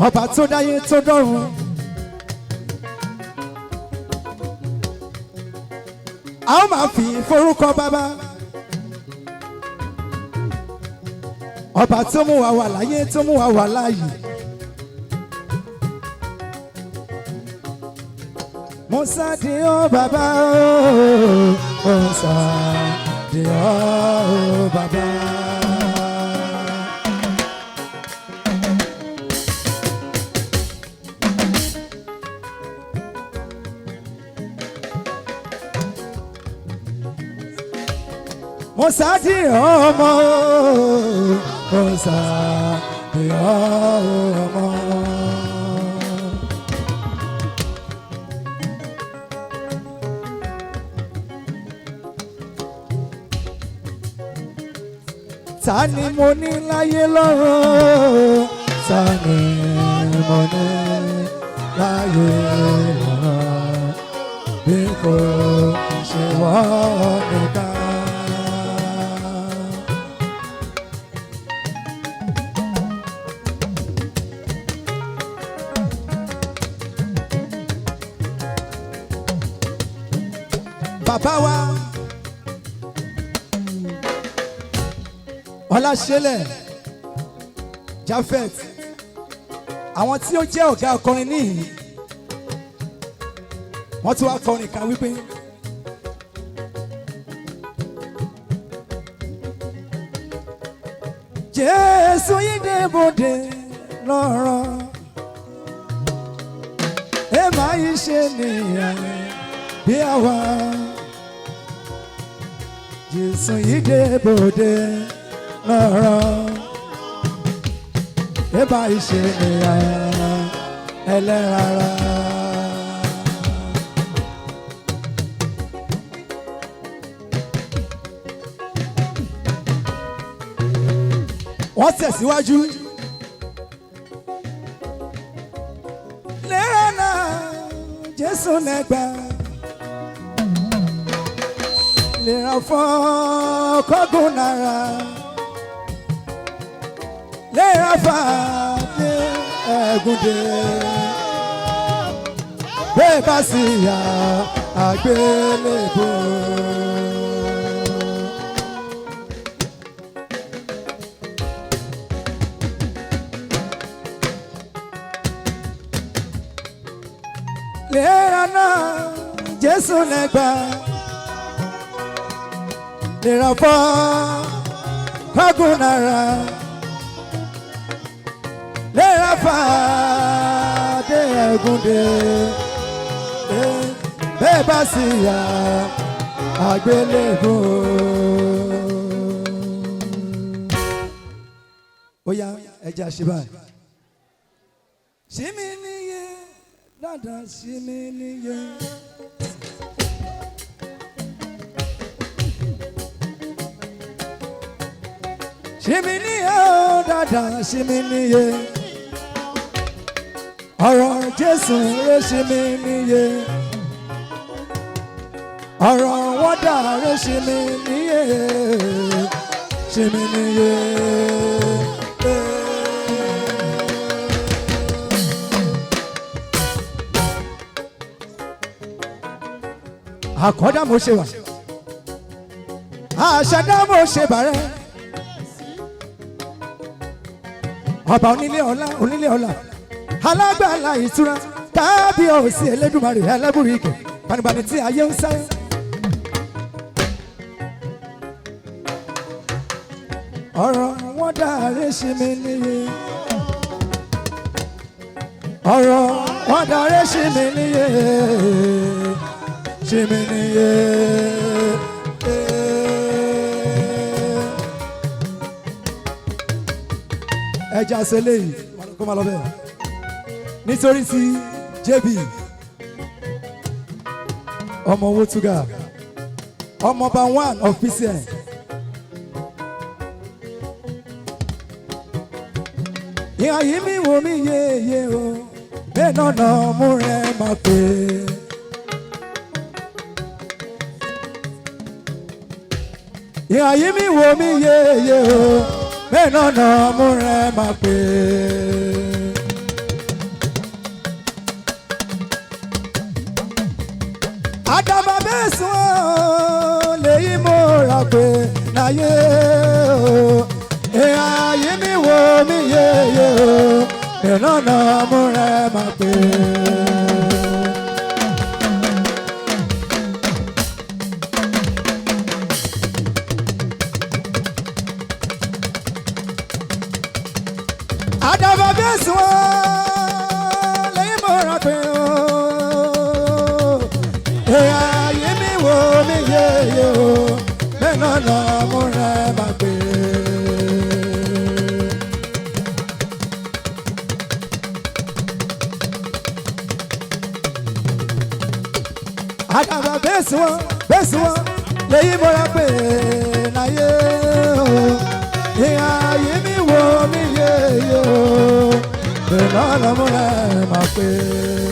Ọba tó dáyé tó dọ́run. A ó máa fi forúkọ bàbá. Ọba tó mú wa wà láyé, tó mú wa wà láàyè. Musa di ọ bàbá o, Musa di ọ bàbá. Musa di ọmọ o, Musa di ọmọ. Ta ni mo ní láyé lọ́run? Ta ni mo ní láyé lọ́run? Bí kò ṣe wọ́n nìkan. Bàbá wa Ọláṣẹlẹ̀ Jafet, àwọn tí ó jẹ́ ọ̀gá ọkọrin níhìn, wọ́n tún wá kọrin kan wípé. Jésù yìí dé bòde lọ́rọ̀, ẹ máa yí ṣe nìyẹn bí àwa. Jésù yìí dé bòde lọ́rọ̀, ẹ máa yí ṣe nìyẹn ẹlẹ́rara. Wọ́n tẹ̀síwájú. Lẹ́nà Jésù nẹ́gbà lèrà fún kọ́gùn náírà, lèrà fàdé ẹ̀gúndé, bẹ́ẹ̀ bá sì yà àgbélébùú. Lera náà Jésù lẹ́gbà, lera fọ́ kọ́gùn náírà, lera fàdé ẹ̀gúndé, bẹ́ẹ̀ bá sì yà àgbélébùú. Ó yá, ẹja ṣe báyìí. Ṣí mi níyè dáadáa, ṣí mi níyè. Ṣí mi níyè ó dáadáa, ṣí mi níyè. Ọ̀rọ̀ Jésù rẹ̀ ṣí mi níyè. Ọ̀rọ̀ wọn dà rẹ̀ ṣí mi níyè. Ṣí mi níyè. Àkọ́dá mo ṣe wà, àṣàdá mo ṣe bàrẹ́, ọba onílé ọlá, onílé ọlá, alágbàlá ìtura, kábíyèsí Elédùmarè ẹlẹ́bùrú ìkẹ́, gbanibani tí ayé ń sáré. Ọ̀rọ̀ wọn dàrẹ́ ṣe mí níye, ọ̀rọ̀ wọn dàrẹ́ ṣe mí níye, ṣe mí níye. Ẹja ṣe léyìí kó máa lọ bẹ́ẹ̀ nítorí ti JB ọmọ owó túgà, ọmọọba one of PCN. Ìhà yìí mi wò mí yéye o, bẹ́ẹ̀ náà nà mú rẹ̀ máa pè é. Ìhà yìí mi wò mí yéye o, bẹ́ẹ̀ náà nà mú rẹ̀ máa pè é. Àdàbà bẹ́ẹ̀ sùn ó lèyí mo rà pé láyé o. Ìhà yìí mi wò mí yéye o, bẹ́ẹ̀ náà nà mú rẹ̀ máa pè é. Àdàbà bẹ́ẹ̀ sùn ó lèyí mo rà pé o. Ìhà yìí mi wò mí yéye o, bẹ́ẹ̀ náà nà mú rẹ̀ máa pè é. Àdàbà bẹ́ẹ̀ sùn wọ́n, lèyí mo rà pé láyé o. Ìhà yìí mi wò mí yéye o, bẹ́ẹ̀ náà nà mú rẹ̀ máa pè é.